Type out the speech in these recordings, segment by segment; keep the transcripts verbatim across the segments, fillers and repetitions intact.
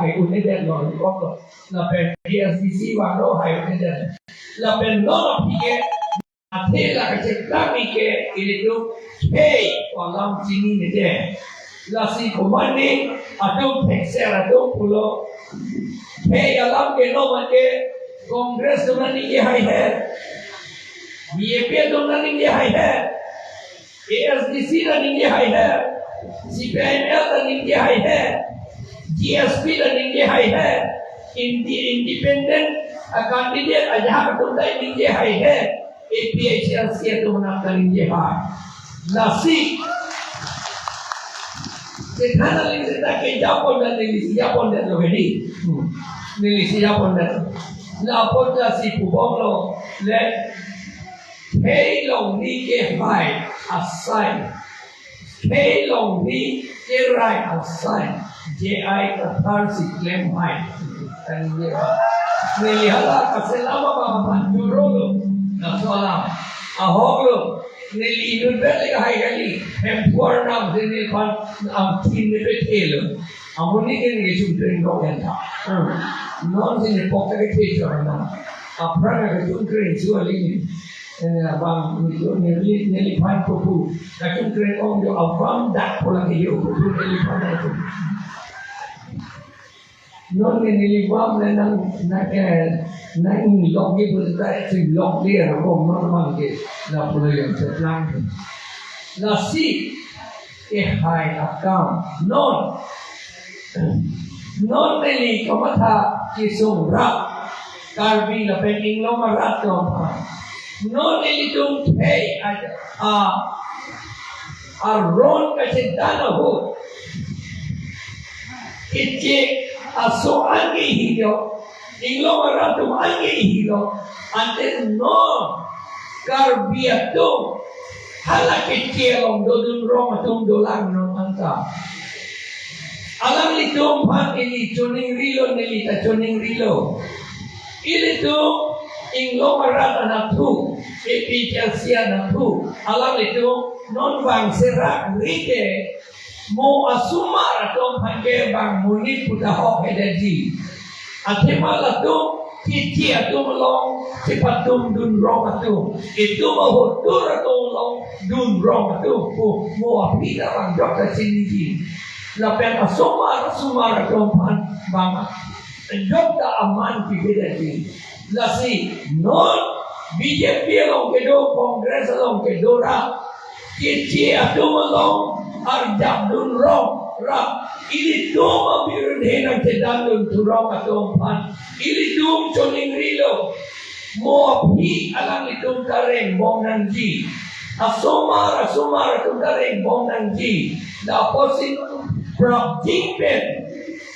hai un-edetlo, kok lo. Lapen G S D C vanglo hai un-edet. Lapen non aphi ke, athe la kacheplang ke ilitum khei alam chinine de. Lasi komatne atum thekser atum pulo, khei alam ke non mate Congress atum nangji haihe, B J P atum nangji haihe, A S D C ta ningje haihe, C P I M L ta ningje haihe, G S P ta ningje haihe, indi-, independent a candidate ajahak atum ta ningje haihe, A P H L C atum nang ta ningje hai. Lasi, chethan aling seta ke japon dan neli si japondetlo hedi. Hmm. Neli si japondetlo. Lapot lasi pubomlo, le Khei longri kehai asai. Khei longri kerai asai. J I Kathar si klem hai. Neli hala kaselam abang abang juro lo. Laso alam. Ahok lo. Neli inut ber le kahai kali. Hem puar nam si neliphan am tin ne pe thelo. Amonit ke neli chungkreng dok yan ta. Hmm. Non si nepok ta kethe chor na. Aphrang ke chungkreng su ali ni. Ena bang ni jo neli, neliphan pupu. Kachungkreng ong jo abang dak pulang ke jo pupu neliphan dak tu. Non ke neli bang le nang, nang, eh, nang lok ke putar si lok dia ko non bang ke. La pulo yang seplang. Lasi kehai akam. Non. Non neli kamatha kesung rat. Karbi lapen Inglong arat atum aphan. Non nelitum khei a, a, aron kachedan ahut. Keche aso an ke hilo. Inglong arat atum an ke hilo. Ante non Karbi atum hala keche along dodun rong atum dolang non anta. Alanglitum aphan ili choningrilo, neli ta choningrilo. Ilitum Inglong arat anatthu, A P H L C anatthu. Alanglitum non vangserak rike mo asomar atum aphan ke bang monit pu ta hok hedeji. Athema latum keche atum along chepatum dun rong atum. Itum ahotur atum along dun rong atum. Mo, mo aphi ta bang jok ta chiniji. Lapen asomar, asomar atum aphan bang jok ta aman pipedetji. Lasi non B J P along kedo, Congress along kedo ra, keche atum along arjap dun rong ra, ilitum abirudhe nangchedan dun thu rong atum aphan ilitum choningrilo. Mo aphi alanglitum ta rengbong nangji. Asomar, asomar atum ta rengbong nangji. Lapuson prapjin pen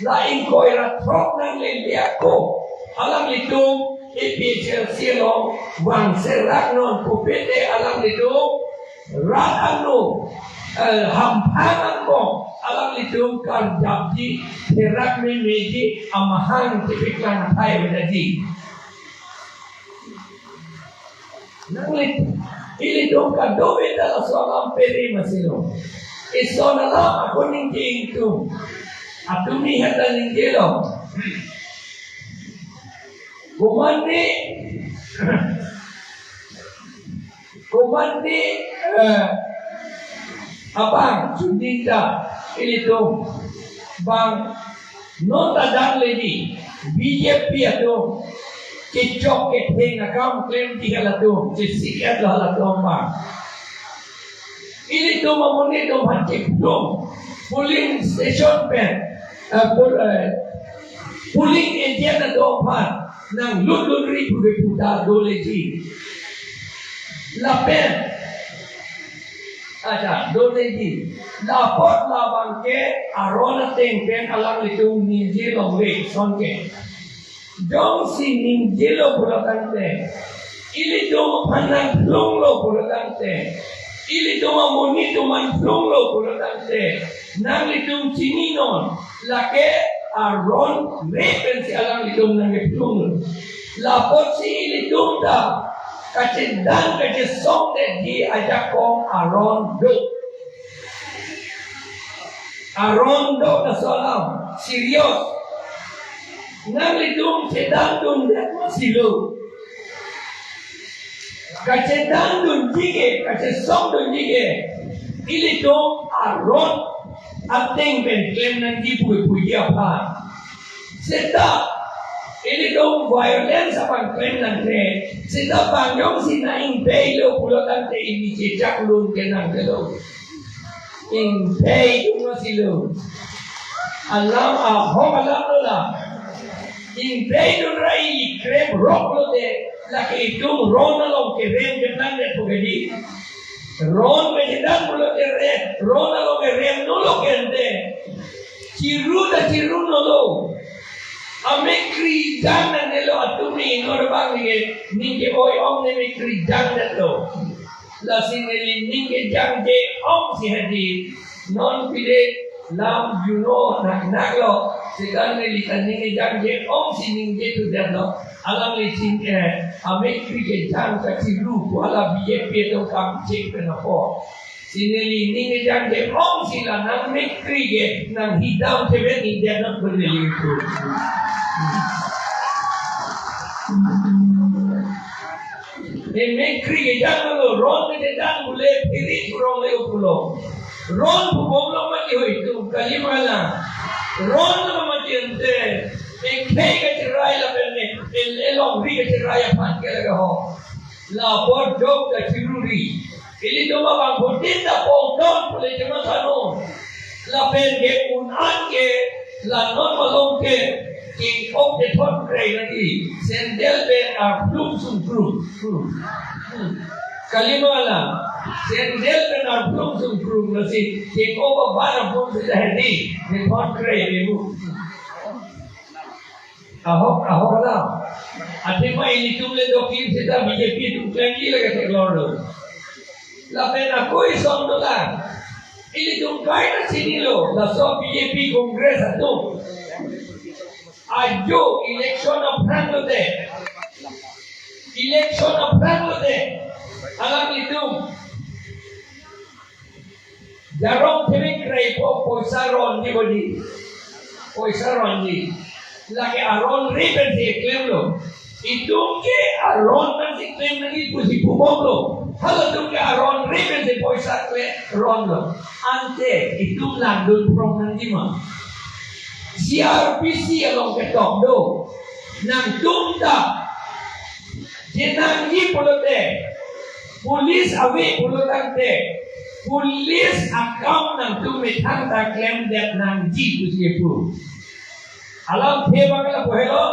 la ingkoi ra throk nanglele ako. Alanglitum A P H L C along vangserak non pupete alanglitum rat angno, eh, hamphang angbong alanglitum karjapji, therak memeji, amahang tipiklang athai vedaji. Nangli, ilitum kadokave ta laso alam peri masilo. Ison alam ako ningje ingtung. Atum ni heta ningjelo. Komatne, komatne, eh, abang chunding ta ilitum bang non ta dang legi B J P atum kechok ketheng akam klemji halatum, chesik-etlo halatum bang. Ilitum amonit atum aphan chephlong polling station pen, eh, pol-, eh, polling agent atum aphan nanglut lutri pu ke pu ta doleji. Lapen, acha, doleji. Lapot labang ke aron ateng pen alanglitum ningje longle ason ke. Jongsi ningjelo pulo tangte, ilitum aphan nangphlonglo pulo tangte, ilitum amonit atum aphan phlonglo pulo tangte, nanglitum chininon, lake aron re pensi alanglitum nangkephlonglo. Lapotsi ilitum ta kachedang kachesongdetji ajakong aron do. Aron do laso alam serious. Nanglitum chethan dundet ma silo. Kachethan dunji ke, kachesong dunji ke, ilitum aron ateng pen klem nangji pu puji aphan. Seta ilitum violence aphan klem nangkre. Seta bang jongsi nang ingpei lo pulo tangte ili chechak lun ke nangkelo. Ingpei dun ma silo. Alam ahok alam lo la. Ingpei dun ra ili krep rok lote, lake itum ron along kerem kenang det pu kedi. Ron kechethan pulote re, ron along kerem nolo kente. Chiru ta chiru nolo. Amekkri jang nangnelo atum ni inor bang ni ke, ning ke-oi ong ne mekkri jang detlo. Lasi neli ning kejangje ongsi hedi. Non pide lam juno nak nak lo. Seta neli ta ning kejangje ongsi ningje tu detlo. Alanglitum, eh, amekkri kejang kachiru pu hala B J P atum kam chek pen apo. Si neli ning kejangje ongsi la nang mekkri ke nang hidam cheven ni det non pu neli tu. Emekkri kejang lo, ron kejang bule phiri kurong le pulo. Ron pu bomlo mati hoi tu, kali mala. Ron lo mati ante. Ekhei kacherai lapen ne, el elongri kacherai aphan ke lake ho. La bor jok kachiruri. Ilitum abang phutin ta pongton pule cuma sanu. Lapen ke un-an ke, la non malom ke, king ok de thon krei lagi. Sandal pen arplung sungkrung. Hmm. Hmm. Kali mala. Sandal pen arplung sungkrung lasi king ok aban arplung sita hedi. De thon krei lebu. Ahok, ahok alam. Athema ilitum le dokim seta B J P atum klengji lake theklor lo. Lapen ako isong dolang. Ilitum kaita chinilo. Laso B J P Congress atum. Ajo election aphrang lote. Election aphrang lote. Alanglitum jarong theming krei po poisa ronji bodi. Poisa ronji. Lake aronri pensi klemlo. Itum ke aron pensi klem nangji pusi pubomlo. Halatum ke aronri pensi poisa klemronlo. Ante itum langdun prong nangji ma. C R P C along ketok do. Nangtum ta chenangji pulote, police ave pulo tangte, police akam nangtum methang ta klemdet nangji pusi pu. Alamthe abang lapu helo,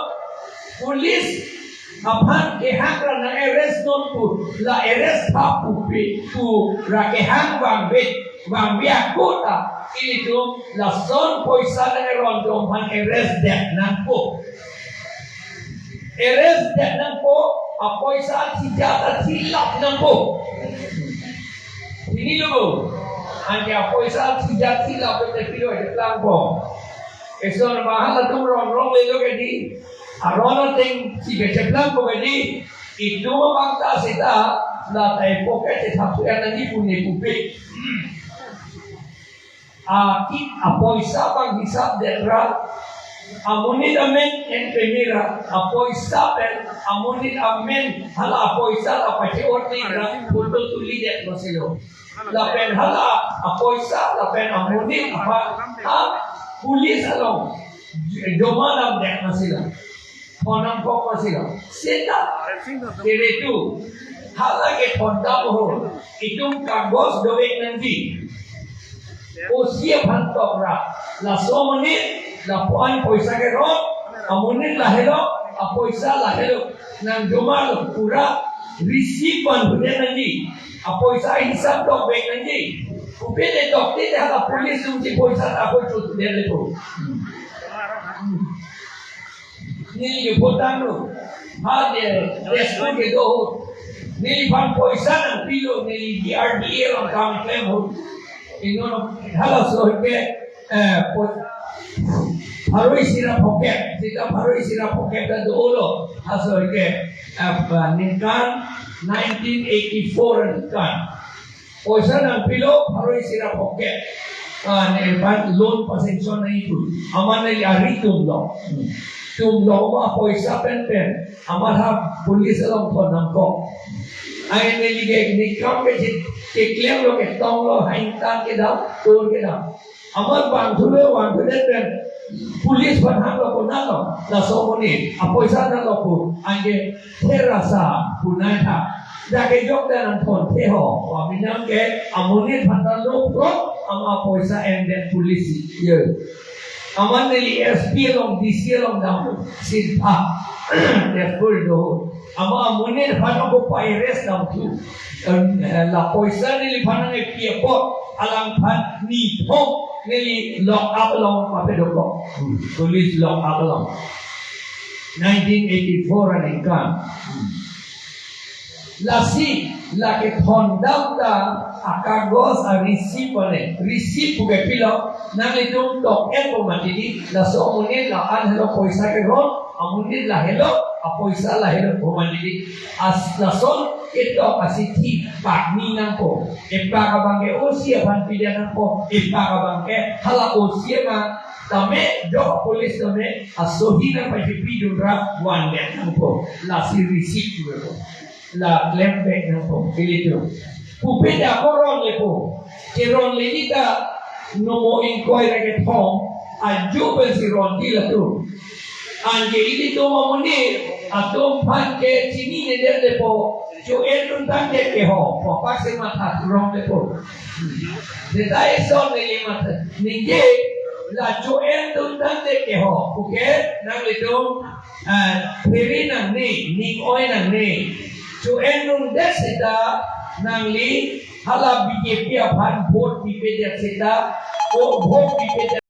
police aphan kehang ra nang arrest non pu, la arrest tha pupe pu ra kehang vangve, vangve ako ta, ilitum lason poisa nang eron atum aphan arrest det nangpo. Arrest det nangpo, apoisa thijat athilap nangpo. Chinilo, anke apoisa thijat thilap te pilo ete plangpo. Eson bahal atum rong rong lelo kedi. Aron ateng si kecheplang po kedi. Itum abang ta seta, la tai poke chetap suya nangji pu ne pupe. Aki apoisa abang hisap det ra, amonit amen en pemira, apoisa pen, amonit amen hala apoisa la pache-ot ni ra, photo tuli det masilo. Lapen hala apoisa, lapen amonit aphan, ha, police along, joma dam det masilo. Thon nangkok masilo. Seta. Kere tu. Hala ke thon dam ho. Itum kagos dovek nangji. O C aphan tok ra. Laso amonit, lapu-an poisa keron. Amonit lahelo, apoisa lahelo. Nang joma lo pura receipt van punya nangji. Apoisa hisap dovek nangji. Upete dokte te hala police atum si poisa ta ako chut dia lepo. Neli ke botang lo. Ha de, de school ke do ho. Neliphan poisa nangpilo, neli D R D A along kam klem ho. Ino halaso ke, eh, po-, pharo isi ra phokep, seta pharo isi ra phokep ta dolo. Halaso ke, eh, ningkan nineteen eighty-four ningkan. Poisa nangpilo pharo isi ra phokep. Ah, nephan loan pa-sanction nangji pu. Amat neli aritum lo. Hmm. Tum lo ma poisa pen pen amat ha police along thon nangkok. Ai neli ke ne kam ke chit keklem lo, ketong lo, ha ingtan kedam, tur kedam. Amat bang thulo, bang thulo pen police aphan hanglo pu nanglo, laso amonit apoisa nanglo pu, anke therasa pu nai tha. Jake jok dan nangthon the ho, wa minang ke amonit aphan ta lo pro, ama poisa en den police yo. Amat neli S P along, D C along dam sitha. Therefore do. Ama amonit aphan ako pa-arrest dam thu. Em, eh, la poisa neliphan nangkepi apot, alangphan ni thong neli lock up along papedo ko. Hmm. Police lock up along. Nineteen eighty-four aningkan. Hmm. Lasi, lake thon dam ta, akagos a-receipt ane, receipt puke pilo, nanglitum tok en po mati di, laso amonit la-an helo poisa keron, amonit la helo, apoisa la helo po mati di. As lason ketok asithi pakni nangpo. Epak abang ke O C aphan pida nangpo, epak abang ke hala O C ma, tame jok police tame asohi nangpachepi dunra van det nangpo. Lasi receipt puke po. La klem pek nangpo, ilitum. Pupe da ko ronle po. Keronle di ta nomo ingkoi ra kethom, ajo pensi ron di latum. Anke ilitum amonit atum aphan ke chinine det le po. Cho-en dun tangte ke ho, po pak se matha rong le po. Seta eson neli matha. Ningje la cho-en dun tangte ke ho. Puke nanglitum, ah, phere nangne, ning oi nangne. Cho-en dundet seta nangli hala B J P aphan vote pipedet seta, o vote pipedet